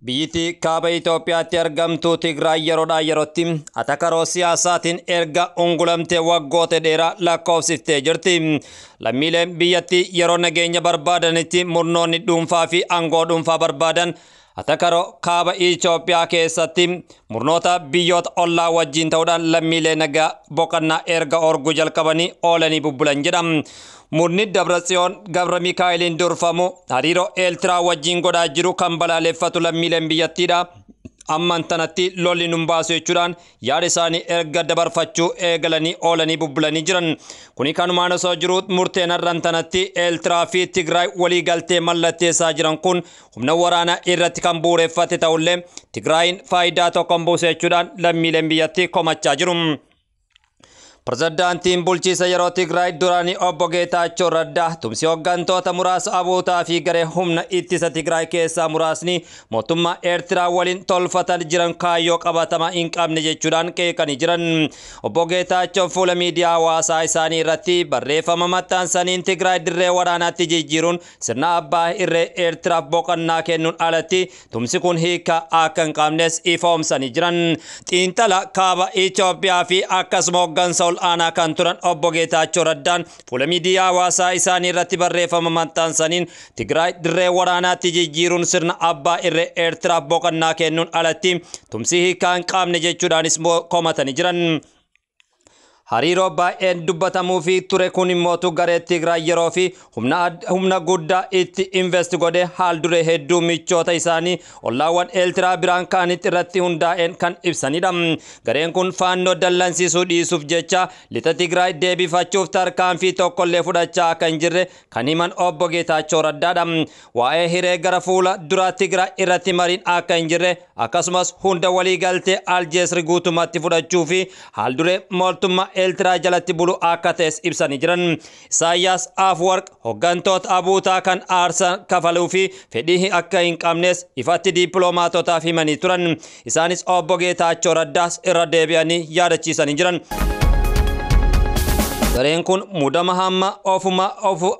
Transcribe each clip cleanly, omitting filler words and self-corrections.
Biyyittii kaaba Itoophiyaatti argamtu Tigraay yeroodhaa yerootti atakaroo siyaasaatiin erga ungulamtee waggoota dheeraa lakkoofsiftee jirti. Lammiileen biyyattii yeroo nageenya barbaadanitti murnoonni dhuunfaa fi aangoo dhuunfaa barbaadan atakaroo kaaba Itoophiyaa keessatti murnoota biyyoota ollaa wajjin ta'uudhaan lammiilee nagaa boqonnaa erga orguu jalqabanii oolanii bubbulan jedha. Murni Dabratsiyoon Gabra Mikaa'eliin durfamu hariiroo Eeltiraa wajjin godhaa jiru kan balaaleffatu lammiileen biyyattiidha. Amman tanatti lolli nun baasu jechuudhaan yaada isaanii erga dabarfachuu eegalanii oolanii bubbulanii jiran. Kuni kanumaan osoo jiru murteen har'an tanatti Eeltiraa fi Tigraay walii galtee mallatteessaa jiran kun humna waraanaa irratti kan bu'uureffate ta'ullee Tigraayin faayidaa tokko hin buuse jechuudhaan lammiileen biyyattii komachaa jiru. Pirezidaantiin bulchiisa yeroo Tigraay duraanii obbo Geetaachoo Raddaa tumsi hooggantoota muraasa abuutaa fi garee humna ittisa Tigraay keessaa muraasni mootummaa Eertiraa waliin tolfatan jiran kaayyoo qabatamaa hin qabne jechuudhaan qeeqanii jiran. Obbo Geetaachoon fuula miidiyaa hawaasaa isaanii irratti barreeffama maxxansaniin Tigraay dirree waraanaatti jijjiiruun sirna abbaa irree Eertiraaf boqonnaa kennuun alatti tumsi kun hiika akka hin qabnes ifoomsanii jiran. Xiinxala kaaba Itoophiyaa fi akkasuma hooggansa ol aanaa kan turan obbo Geetaachoo Raddaan fuula miidiyaa hawaasaa isaanii irratti barreeffama maxxansaniin Tigraay dirree waraanaatti jijjiiruun sirna abbaa irree Eertiraaf boqonnaa kennuun alatti tumsi hiikaa hin qabne jechuudhaanis komatanii jiran. Hariiroo baay'een dubbatamuu fi ture kun immootu garee Tigraay yeroo fi humna guddaa itti invest godhee haal duree hedduu michoota isaanii ollaawwan Eeltiraa biraan ka'anitti irratti hundaa'een kan ibsanidha. Gareen kun faannoo dallansiisuu dhiisuuf jecha lixa Tigraay deebifachuuf tarkaanfii tokkollee fudhachaa akka hin jirre kan himan obbo Geetaachoo Raddaadha. Waa'ee hiree gara fuula duraa Tigraay irratti mariin akka hin jirre akkasumas hunda waliigaltee Aljeesri guutummaatti fudhachuu fi haal duree mootummaa Eeltiraa jalatti bulu akka ta'es ibsanii jiran. Isaayyaas Afwerq hooggantoota abuutaa kan aarsaa kafaluu fi fedhii akka hin qabnes ifatti dippiloomaatotaaf himanii turan. Isaanis obbo Geetaachoo Raddaas irra deebi'anii yaadachiisanii jiran. Gareen kun mudama hamma ofuma ofu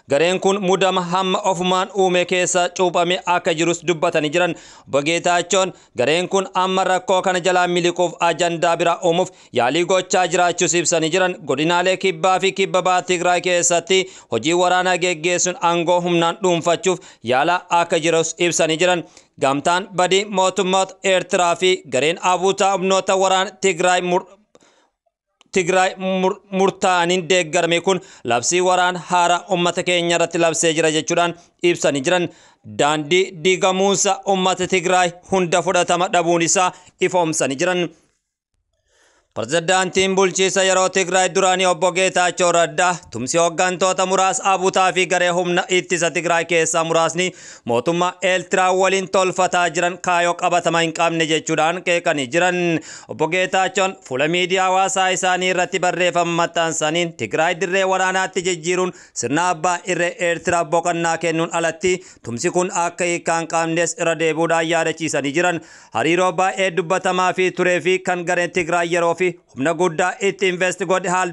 Gareen kun mudama hamma ofumaan uume keessa cuuphame akka jirus dubbatanii jiran. Obbo Geetaachoon gareen kun amma rakkoo kana jalaa miliquuf ajandaa biraa uumuuf yaalii gochaa jiraachuus ibsanii jiran. Godinaalee kibbaa fi kibba baha Tigraay keessatti hojii waraanaa geggeessuun aangoo humnaan dhuunfachuuf yaalaa akka jirus ibsanii jiran. Gamtaan badii mootummoota Eertiraa fi gareen abuutaa humnoota waraana Tigraay Tigraay murtaa'aniin deeggarame kun labsii waraana haaraa uummata keenya irratti labsee jira jechuudhaan ibsanii jiran. Daandii diigamuunsa uummata Tigraay hunda fudhatama dhabuun isaa ifoomsanii jiran. Pirezidaantiin bulchiisa yeroo Tigraay duraanii obbo Geetaachoo Raddaa tumsi hooggantoota muraasa abuutaa fi garee humna ittisa Tigraay keessaa muraasni mootummaa Eeltiraa waliin tolfataa jiran kaayyoo qabatama hin qabne jechuudhaan qeeqanii jiran. Obbo Geetaachoon fuula miidiyaa hawaasaa isaanii irratti barreeffama maxxansaniin Tigraay dirree waraanaatti jijjiiruun sirna abbaa irree Eeltiraaf boqonnaa kennuun alatti tumsi kun akka hiikaa hin qabnes irra deebi'uudhaan yaadachiisanii jiran. Hariiroo baay'ee dubbatamaa fi turee fi kan gareen Tigraay yeroo fi humna guddaa itti invest godhe haal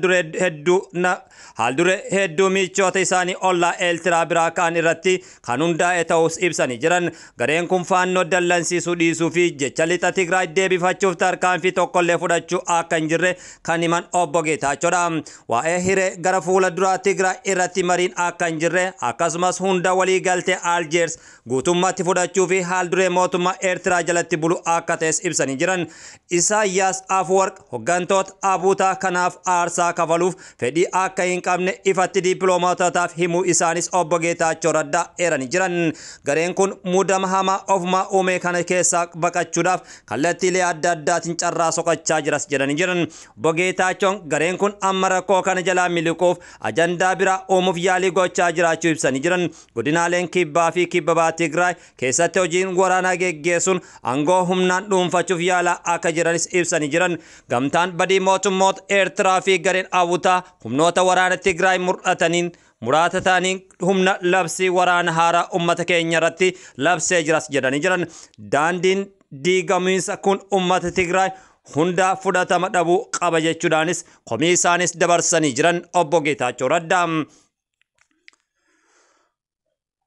duree hedduu michoota isaanii ollaa Eeltiraa biraa ka'an irratti kan hundaa'e ta'us ibsanii jiran. Gareen kun faannoo dallansiisuu dhiisuu fi jecha lixa Tigraay deebifachuuf tarkaanfii tokkollee fudhachuu akka hin jirre kan himan obbo Geetaachoodha. Waa'ee hiree gara fuula duraa Tigraay irratti mariin akka hin jirre akkasumas hunda walii galtee Aljeers guutummaatti fudhachuu fi haal duree mootummaa Eertiraa jalatti bulu akka ta'es ibsanii jiran. Isaayyaas Afwerq hooggantoota abuutaa kanaaf aarsaa kafaluuf fedhii akka hin qabne ifatti dippiloomaatotaaf himuu isaanis obbo Geetaachoo Raddaa eeranii jiran. Gareen kun mudama hamaa ofumaa uume kana keessaa baqachuudhaaf kallattiilee adda addaatiin carraa soqachaa jiras jedhanii jiran. Obbo Geetaachoon gareen kun amma rakkoo kana jalaa miliquuf ajandaa biraa uumuuf yaalii gochaa jiraachuu ibsanii jiran. Godinaaleen kibbaa fi kibba baha Tigraay keessatti hojiin waraanaa geggeessuun aangoo humnaan dhuunfachuuf yaalaa akka jiranis ibsanii jiran. Gamtaan badii mootummoota Eertiraa fi gareen abuutaa humnoota waraana Tigraay mur'ataniin muraata ta'anii humna labsii waraana haaraa uummata keenya irratti labsee jiras jedhanii jiran. Daandiin diigamiinsa kun uummata Tigraay hunda fudhatama dhabuu qaba jechuudhaanis komii isaanis dabarsanii jiran obbo Geetaachoo Raddaa.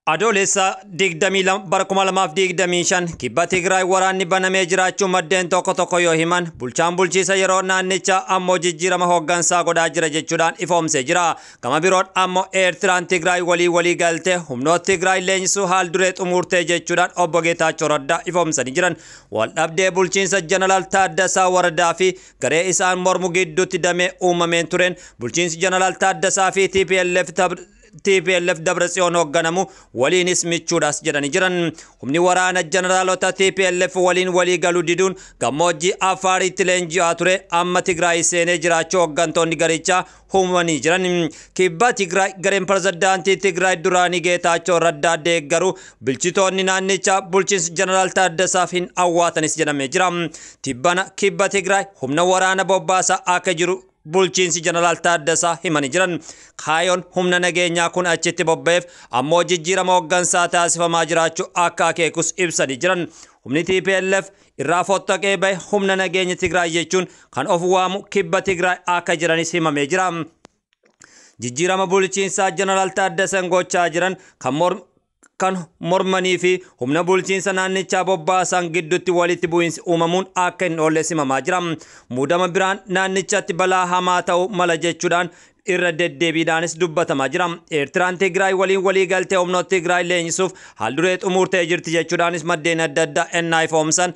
Adoolessa 22 bara 2025 kibba Tigraay waraanni banamee jiraachuu maddeen tokko tokko yoo himan, bulchaan bulchiisa yeroo naannichaa ammoo jijjiirama hooggansaa godhaa jira jechuudhaan ifoomsee jira. Gama biroon ammoo Eertiraan Tigraay walii galtee humnoota Tigraay leenjisuu haal duree xumurtee jechuudhaan obbo Geetaachoo Raddaa ifoomsanii jiran. Waldhabdee bulchiinsa Jeneraal Taaddasaa Waradaa fi garee isaan mormu gidduutti damee uumameen tureen bulchiinsi Jeneraal Taaddasaa fi TPLF Dabratsiyoon hoogganamu waliinis michuudhaas jedhanii jiran. Humni waraana jeneraalota TPLF waliin walii galuu diduun gammoojjii Afaaritti leenji'aa ture amma Tigraay seenee jiraachuu hooggantoonni garichaa himanii jiran. Kibba Tigraay gareen pirezidaantii Tigraay duraanii Geetaachoo Raddaa deeggaru bulchitoonni naannichaa bulchiinsa jeneraal Taaddasaaf hin awwaatanis jedhamee jira. Tibbana kibba Tigraay humna waraana bobbaasaa akka jiru bulchiinsi jeneraal Taaddasaa himanii jiran. Kaayoon humna nageenyaa kun achitti bobba'eef ammoo jijjiirama hooggansaa taasifamaa jiraachuu akka akeekus ibsanii jiran. Humni TPLF irraa fottaqee bahe humna nageenya Tigraay jechuun kan of waamu kibba Tigraay akka jiranis himamee jira. Jijjiirama bulchiinsaa jeneraal Taaddasaan gochaa jiran kan mormanii fi humna bulchiinsa naannichaa bobbaasan gidduutti walitti bu'iinsi uumamuun akka hin oolle himamaa jira. Muudama biraan naannichatti balaa hamaa ta'uu mala jechuudhaan irra deddeebiidhaanis dubbatamaa jira. Eertiraan Tigraay waliin walii galtee humnoota Tigraay leenjisuuf haal duree xumurtee jirti jechuudhaanis maddeen adda addaa ennaa ifoomsan.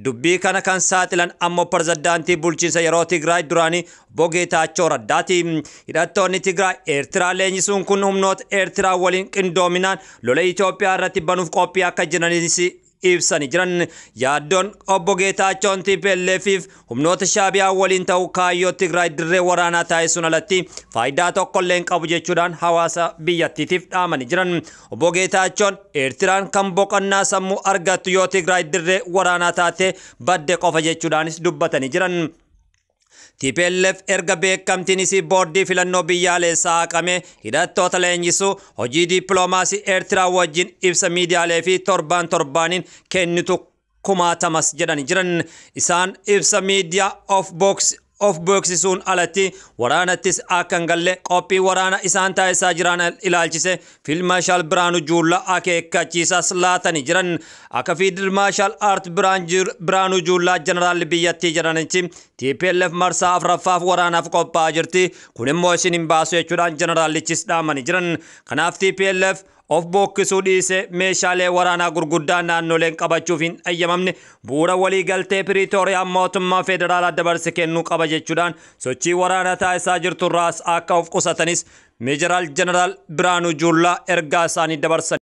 Dubbii kana kan saaxilan ammoo pirezidaantii bulchiinsa yeroo Tigraay duraanii obbo Geetaachoo Raddaati. Hidhattoonni Tigraay Eertiraa leenjisuun kun humnoota Eertiraa waliin qindoominaan lola Itoophiyaa irratti banuuf qophii akka jiranis ibsanii jiran. Yaaddoon obbo Geetaachoon TPLFif humnoota Shaabiyaa waliin ta'uu kaayyoo Tigraay dirree waraanaa taasisuun alatti faayidaa tokkollee hin qabu jechuudhaan hawaasa biyyattiitiif dhaamanii jiran. Obbo Geetaachoon Eertiraan kan boqonnaa sammuu argattu yoo Tigraay dirree waraanaa taate badde qofa jechuudhaanis dubbatanii jiran. TPLF erga beekamtiin isii boordii filannoo biyyaalessaa haqame hidhattoota leenjisuu hojii dippiloomaasii Eertiraa wajjin ibsa miidiyaalee fi torbaan torbaaniin kennitu kumaatamas jedhanii jiran. Isaan ibsa miidiyaa of beeksisuun alatti waraanattis akka hin galle qophii waraana isaan taasisaa jiran ilaalchise Fiild Maarshaal Biraanuu Juullaa akeekkachiisas laatanii jiran. Akka Fiild Maarshaal Aart Biraanuu Juullaa jeneraalli biyyattii jedhanitti TPLF marsaa afuraffaaf waraanaaf qophaa'aa jirti. Kun immoo isin hin baasu jechuudhaan jeneraallichis dhaamanii jiran. Kanaaf TPLF of bookkisuu dhiisee meeshaalee waraanaa gurguddaa naannoleen qabachuuf hin ayyamamne bu'uura walii galtee Piriitooriyaa mootummaa federaalaa dabarse kennuu qaba jechuudhaan sochii waraanaa taasisaa jirturraas akka of qusatanis Meejeraal Jeneraal Biraanuu Juullaa ergaa isaanii dabarsan.